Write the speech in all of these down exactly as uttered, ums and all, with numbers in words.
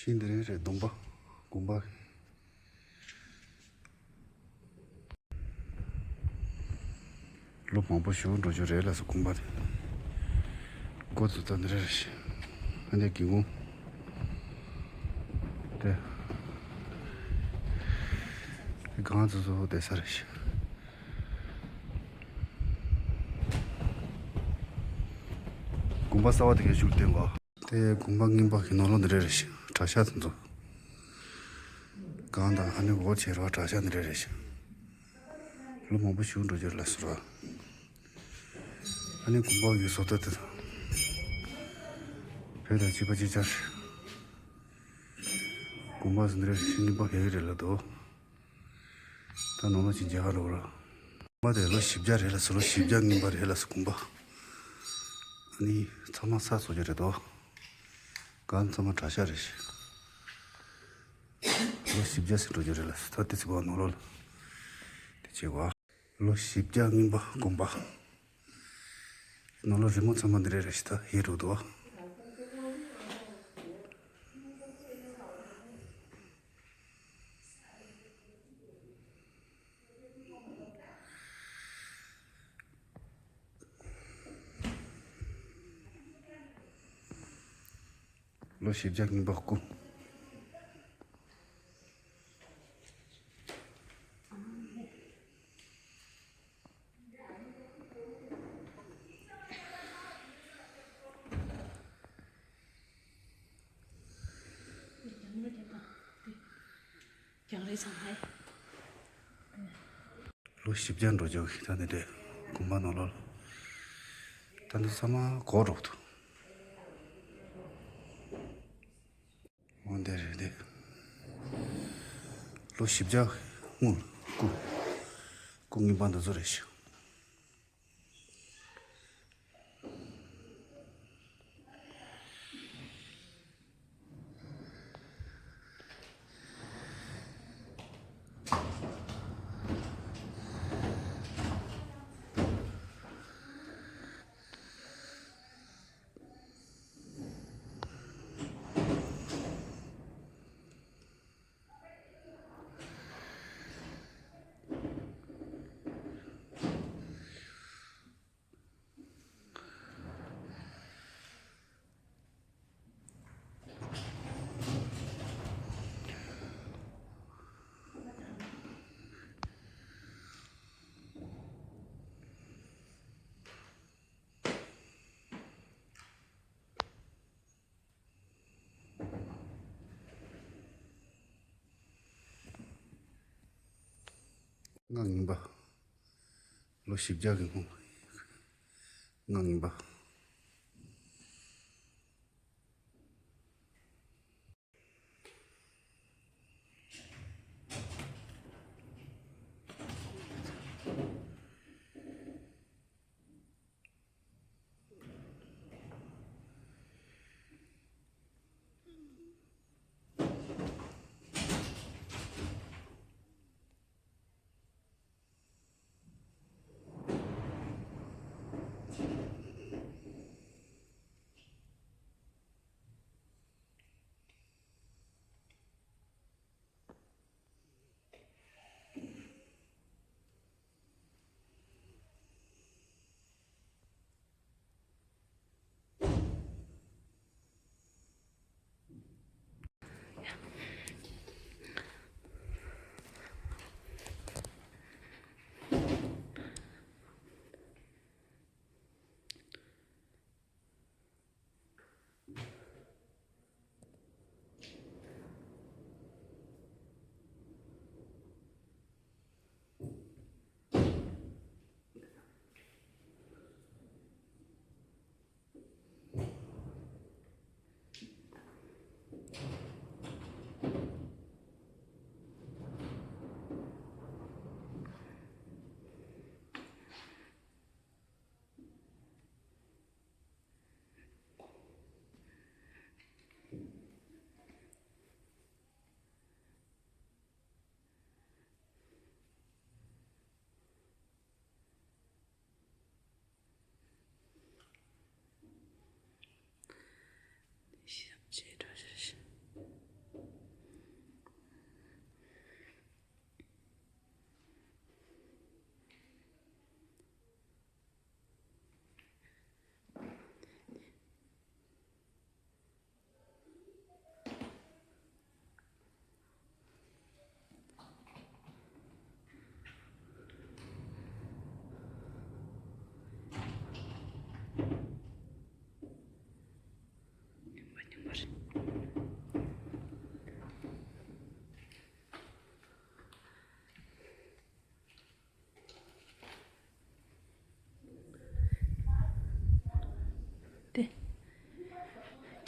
ཤིང་འདི་རེད་རེད། སྡོང་པ། དགོན་པ། ལོ་མང་པོ་ཞིག་འགྲོ་རྒྱུ་རེད་ལགས་སོ། དགོན་པ་དེ། འགོ་བཙུགས་ས་འདི་རེད་རེད་ཤག་ཨ་ནི་སྒེའུ་ཁུང་དེ། སྒང་ཚོ་ཚོ་བསྡད་ས་རེད་ཤག་དགོན་པ་གསར་པ་དེ་གའི་བཞུགས་བསྡད་པ། དེ་དགོན་པ་རྙིང་པ་གི་ནང་ལོགས་འདི་རེད་རེད་ཤག་གྲྭ་ཤག་དེ་ཚོ། སྒང་དང་ཨ་ནི་འོག་བྱས་རོགས་གྲྭ་ཤག་འདི་རེད་རེད་ཤག་ལོ་མང་པོ་ཞིག་འགྲོ་རྒྱུ་རེད་ལགས་སོ་ར། ཨ་ནི་དགོན་པ་གི་བཟོ་ལྟ་དེ་དང་། བོད་དང་གཅིག་པ་གཅིག་རྐྱང་རེད། དགོན་པ་ཟེར་འདི་རེད་ཤག་རྙིང་པ་ག་གི་རེད་ལབ་དོ། ད་ནང་ལོགས་ཅིག་མཇལ་ཁ་འགྲོ་ར། དགོན་པ་དེ་ལོ་བཞི་བརྒྱ་རེད་ལགས་སོ། ལོ་བཞི་བརྒྱ་རྙིང་པ་རེད་ལགས་སོ་དགོན་པ། ཨ་ནི་ཚང་མ་ས་བཟོ་རྒྱུ་རེད་དོ། སྒང་ཚང་མ་གྲྭ་ཤག་རེད་ཤག་ལོ་བཞི་བརྒྱ་ཟིན་འགྲོ་རྒྱུ་རེད་ལགས་སོ། ད་དེ་ཚོ་བ་ནང་ལོགས་ལ། དེ་བྱས་པ། ལོ་བཞི་བརྒྱ་རྙིང་པ་དགོན་པ། ནང་ལོགས་རི་མོ་ཚང་མ་འདི་རེད་རེད་ཤག་ད་ཧེ་རུ་དོ། ལོ་བཞི་བརྒྱ་རྙིང་པ་སྐུ། རྒྱང་རིང་ཚང་མ། ལོ་བཞི་བརྒྱ་འགྲོ་རྒྱུ་གི་ད་འདི་འདྲའི་དགོན་པ་ནང་ལོགས་ལ། ད་འདི་ཚང་མ་གོག་འགྲོ་གི་འདུག་འོ་འདི་རེད་འདི། ལོ་བཞི་བརྒྱ་སྔོན་ལ་སྐུ། སྐུ་རྙིང་པ་འདི་ཚོ་རེད་ཤག་སྔགས་རྙིང་པ། ལོ་བཞི་བརྒྱ་གི་སྔོན། སྔགས་རྙིང་པ།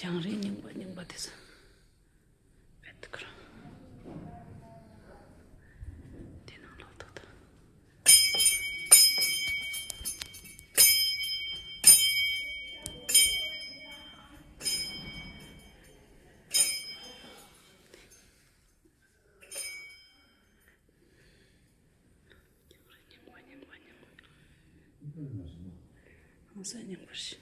རྒྱང་རིང་རྙིང་པ་རྙིང་པ་དེ་ཚོ་བེད་ཁོ་རང་དེ་ནང་ལོག་ཐུག་ད། རྙིང་པ་རྙིང་པ་རྙིང་པ། ཧང་སང་རྙིང་པ་རེད།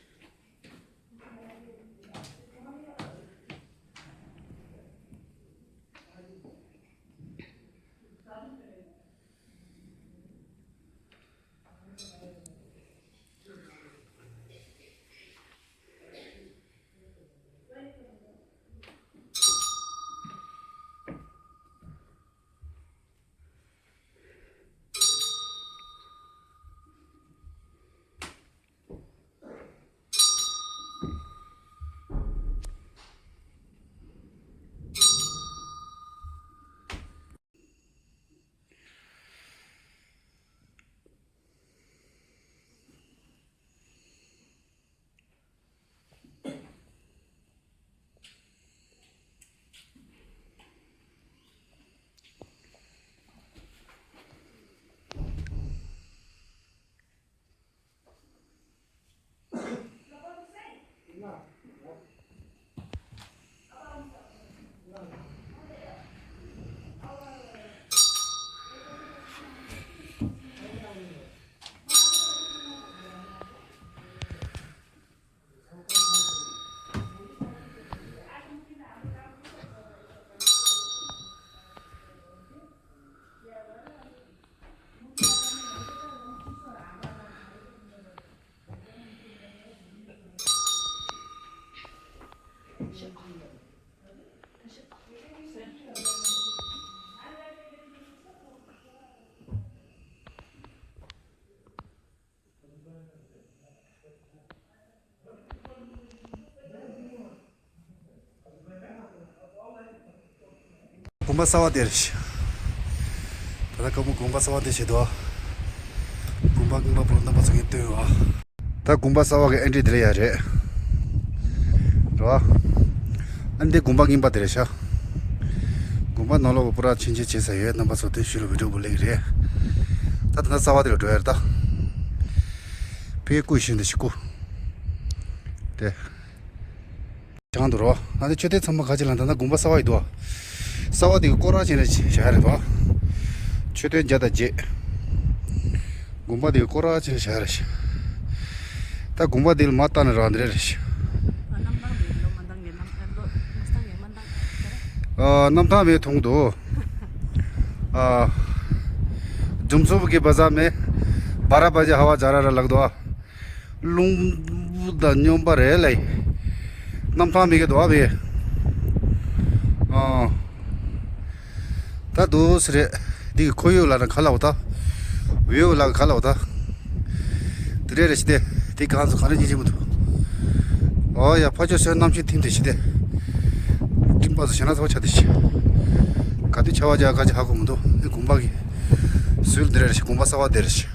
དགོན་པ་གསར་པ་དེར། ད་ལྟ་ཀ་མོ་དགོན་པ་གསར་པ་དེ་བྱེད་དོ། དགོན་པ་རྙིང་པ་པོ་རྣམ་པ་ཚོ་ངས་སྟོན་ཡོད། ད་དགོན་པ་གསར་པ་གི་ཨེན་ཊི་དེ་ལ་ཡ་རེད། རེད་བ། ཨ་འདི་དགོན་པ་རྙིང་པ་དེ་རེད་ཤག་དགོན་པ་ནང་ལོགས་པུ་ར་ཕྱིན་ཆད་བྱེད་ས་ཡོད། རྣམ་པ་ཚོ་དེ་ཤུལ་ལ་བི་ཌིའོ་པོ་ལེགས་རེད། ད་ད་ལྟ་གསར་པ་དེ་ལ་འགྲོ་ཡ་རེད་ད། ཕའི་སྐུ་བཞེངས་དེ་ཞིག་སྐུ། དེ། བྱང་དུ་རོ། ང་ཚོ་མཆོད་རྟེན་ཚང་མ་ག་ཅི་ལ་ད་ལྟ་དགོན་པ་གསར་པ་ཡི་འདུག་གསར་པ་དེ་གི་སྐོར་ར་ཅན་ལ་བྱ་ཡ་རེད་དོ། མཆོད་རྟེན་བརྒྱ་དང་བརྒྱད། དགོན་པ་དེ་གི་སྐོར་ར་ཅན་ལ་བྱ་ཡ་རེད་ཤག་ད་དགོན་པ་དེ་ལ་མ་ལྟ་ན་རང་དེ་རེད་ཤག་གནམ་ཐང་མེད་མཐོང་འདུག་ཨ། རྒྱུ་མཚན་གི་བཟའ་མེད། བར་བ་ཇ་ཧ་བ་ཇ་ར་ར་ལགས་དོ། རླུང་དང་སྨྱོན་པ་རེད་ལེ། གནམ་ཐང་མི་གི་དོ་བས། ཨ། ད་དུ་སི་རེད། འདི་གི་ཁོར་ཡུག་ལ་ན་ག་ལ་བ་ད། བེའུ་ལ་ག་ལ་བ་ད། དེ་རེད་རེད་ཤི་དེ། དེ་གང་ཚོ་ག་རེ་ཉིན་ཅི་མི་ཐུབ། ཨོ་ཡ་ཕ་ཆོས་སོན་གནམ་ཤིང་ཐིམ་དེ་ཤི་དེ། སྤྲིན་པ་ཚོ་ཞེ་ན་ཚ་བ་ཆ་དེ་ཤི། ག་དུས་ཆ་བ་ཇ་ག་ཅི་ཧ་གོ་མི་འདུག་ཨེ་དགོན་པ་གི། སུལ་དེ་རེད་རེད་ཤི་དགོན་པ་གསར་པ་དེ་རེད་ཤི།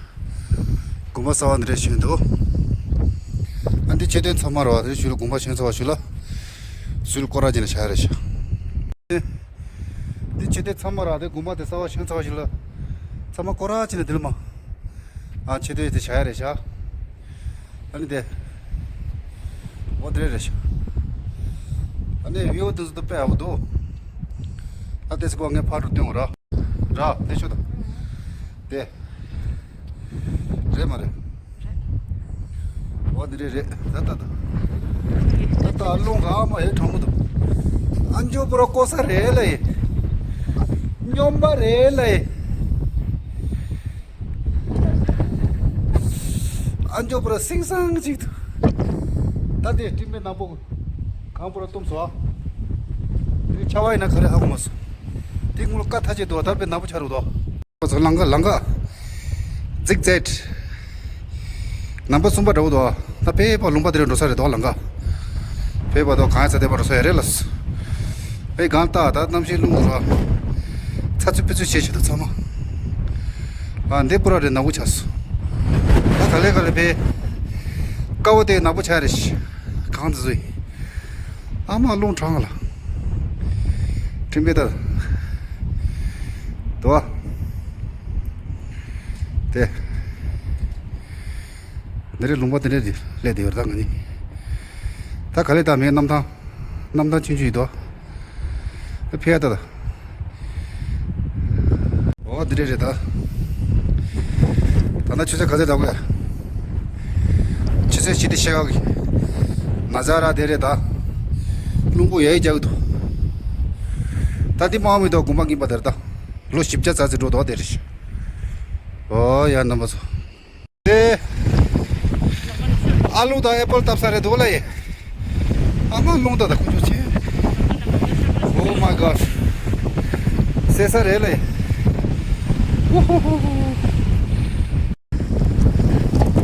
དགོན་པ་གསར་པ་འདི་འདྲ་ཞིག་འདུག་ཨ་འདི་མཆོད་རྟེན་ཚང་མ་རེད་བ། དེ་ཞུ་ལ་དགོན་པ་ཞིག་ཚར་བ་ཞུ་ལ། སུལ་སྐོར་ར་ཅན་ལ་བྱ་རེད་ཤག་འདི་མཆོད་རྟེན་ཚང་མ་རེད་བ། དེ་དགོན་པ་དེ་གསར་པ་ཞིག་ཚར་བ་ཞུ་ལ། ཚང་མ་སྐོར་ར་ཅན་ལ་དེ་ལ་མ། ཨ་མཆོད་རྟེན་དེ་བྱ་ཡ་རེད་ཤག་ཨ་ནི་དེ། འོ་དེ་རེད་རེད་ཤག་ཨ་ནི་ཡོ་དུ་དུ་དཔེ་ཨ་བ་དུ། ཨ་དེ་སི་ཀོ་ངས་ཕར་འགྲོ་སྟོན་འོ་ར། ར། དེ་ཤོད་དང་། དེ། རེད་མ་རེད། འོ་དེ་རེད་རེད། ད་ད་ད། ད་ད་རླུང་ག་མ་ཡེ་གྲང་མོ་འདུག་ཨ་མཆོད་པོ་ར་ཀོ་ས་རེད་ལ་ཡེ། སྨྱོན་པ་རེད་ལ་ཡེ། ཨ་མཆོད་པོ་ར་སིང་སང་ཅིག་འདུག་ད་དེ་སྤྲིན་པའི་ནག་པོ། གང་པོ་ར་སྟོམ་སོ། དེ་ཆ་བ་ཡིན་ན་ག་རེ་ཧ་གོ་མ་སོང་། དེ་སྔོན་ལ་ཀ་ཐ་ཆད་དུ་བ་དར་པའི་ནག་པོ་ཆ་རུ་དོ། ཚོ་ལང་ཀ་ལང་ཀ། ཛིག་ཛེད། ནམ་པ་གསུམ་པ་འདྲ་བོ་དོ། ད་ཕེ་པ་ལུང་པ་དེ་རུ་འགྲོ་ས་རེད་དོ་ལང་ཀ། ཕེ་པ་དོ་གང་ཡ་ཚ་དེ་པ་འགྲོ་ས་ཡ་རེད་ལ། ཕེ་གང་ལྟ་ད་གནམ་གཤིས་རླུང་རོ། ཚ་ཚུད་ཕི་ཚུད་བྱེད་བྱེད་དོ་ཚང་མ། ཨ་འདི་པུ་ར་རེད་ནག་པོ་ཆགས་སོང་། ད་ག་ལེ་ག་ལེ་ཕེ། ཀ་བོ་དེ་ནག་པོ་ཆགས་རེད་ཤི། གང་དུ་བཟོས་ཡིན། ཨ་མ་རླུང་དྲག་ལ། ཁྲིམས་པས་ད། དོ། དེ། འདི་རེད། ལུང་པ་འདི་འདྲས་སླེབས་བསྡད་ཡོད་རེད་ད་ང་གཉིས། ད་ག་ལེ་ད་མེད་གནམ་ཐང་། གནམ་ཐང་ཆུང་ཆུང་ཡིན་དོ། ད་ཕེབས་ཡ་ད་ད། འོ་འདི་འདྲས་རེད་ད། ད་ན་ཆུ་ཚོད་ག་ཚོད་འདྲ་གོ་ཡ། ཆུ་ཚོད་བཞི་དེ་ཤེས་ག་གི། ན་ཚ་ར་དེ་རེད་ད། རླུང་བུ་ཡ་ཡི་རྒྱག་གི་འདུག་ད་འདི་མང་མི་འདུག་དགོན་པ་གིན་པ་དེར་ད། ལོ་བཞི་བརྒྱ་ཙམ་ཙམ་འགྲོ་འདུག་དེ་རེད། འོ་ཡ་རྣམ་པ་ཚོ། དེ། ཨ་ལུ་དང་ཨེ་པལ་བཏབ་ས་རེད་འདུག་ལ་ཡེ། ཨ་མ་རླུང་དང་ད་ཁུ་ཆུ་ཆེ། Oh my god། ཟེར་ས་རེད་ལ་ཡེ། ཧུ་ཧུ་ཧུ་ཧུ།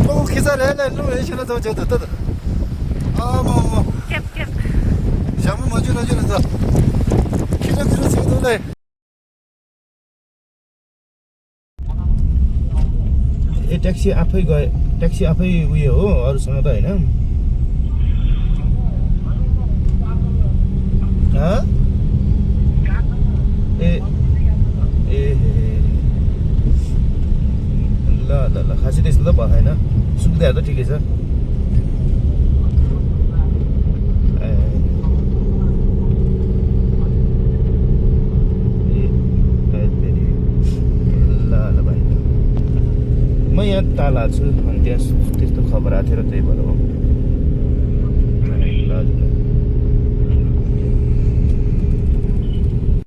རླུང་ཁི་ས་རེད་ལ་རླུང་ཡེ་ཤི་ན་ཚོ་བྱེད་དུ་ཏོ། ཨ་མ་མ། ཀེབ་ཀེབ། ཞྭ་མོ་མ་བྱུང་ན་བྱུང་ན་ཚོ། ཁི་ལ་ཁི་ལ་བྱེད་དུ་ལ་ཡེ། ए, ट्याक्सी आफै गए, ट्याक्सी आफै उयो हो, अरूसँग त होइन। हँ? ए, ए, ल ल ल, खासै त्यस्तो त भएको छैन। सुविधाहरू त ठिकै छ। ए, ए, ल ल भाइ, म यहाँ टाढा छु, अनि त्यहाँ त्यस्तो खबर आएको थियो र त्यही भएर हो।